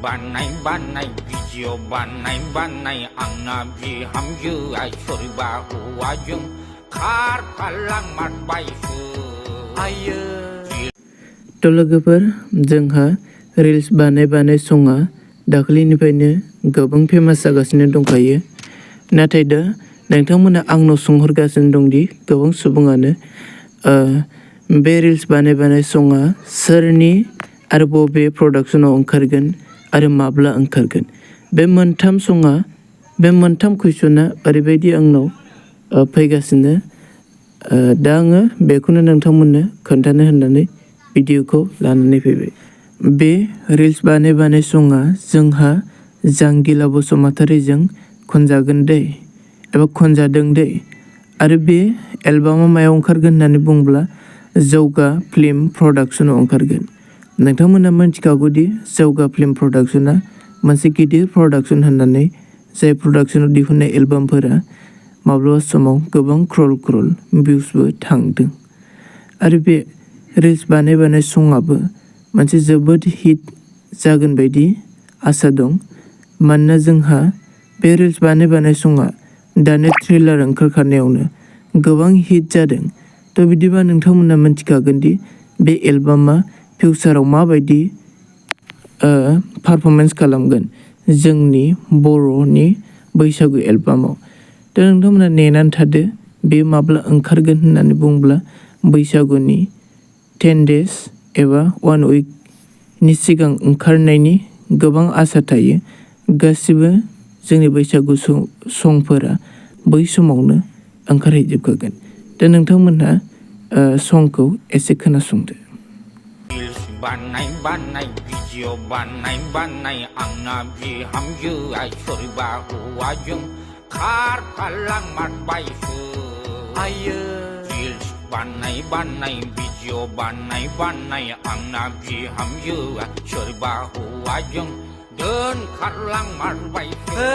banai video banai angna bihamju sorba wajung khar palang mat baisu ayo थ' लोगोफोर जोंहा reels बानाय सङा दाख्लैनिफ्रायनो गोबां फेमास जागासिनो दंखायो। नाथाय दा नोंथांमोना आंनाव सोंहरगासिनो दंदि गोबां सुबुङानो बे रिल्स बानाय सङा सोरनि आरो बबे प्रडाक्सनाव ओंखारगोन आरो माब्ला ओंखारगोन। बे मोनथाम कुइसना ओरैबायदि आंनाव फैगासिनो दा आङो बेखौनो नोंथांमोननो खोन्थानो होननानै भिडिअखौ लानानै फैबाय। बे रिल्स बानाय सङा जोंहा जांगिला बसुमतारीजों खनजागोन दै एबा खनजादों दै आरो बे एलबामा मायाव ओंखारगोन होननानै बुङोब्ला जौगा फिल्म प्रडाक्सनाव ओंखारगोन। नोंथांमोना मिथिखागौदि जौगा फिल्म प्रडाक्सना मोनसे गिदिर प्रडाक्सन होननानै जाय प्रडाक्सनाव दिहुननाय एलबामफोरा माब्लाबा समाव गोबां क्रल भिउसबो थांदों आरो बे रिल्स बानाय सङाबो मोनसे जोबोद हिट जागोन बायदि आसा दं। मानोना जोंहा बे रिल्स बानाय सङा दानो ट्रेलार ओंखारखानायावनो गोबां हिट जादों। थ' बिदिबा नोंथांमोना मिथिखागोनदि बे एलबामा फिउचाराव माबायदि पारफरमेन्स खालामगोन जोंनि बर'नि बैसागु एलबामाव। थ' नोंथांमोना नेनानै थादो बे माब्ला ओंखारगोन होननानै बुङोब्ला बैसागुनि 10 days एबा 1 weekनि सिगां ओंखारनायनि गोबां आसा थायो। गासिबो जोंनि बैसागु संफोरा बै समावनो ओंखारहैजोबखागोन। दा नोंथांमोनहा संखौ एसे खोनासंदो। banai video banai angna bihamju sorba wajung khar palang mat baisu ayo banai video banai angna bihamju sorba wajung dan kharlang mat baisu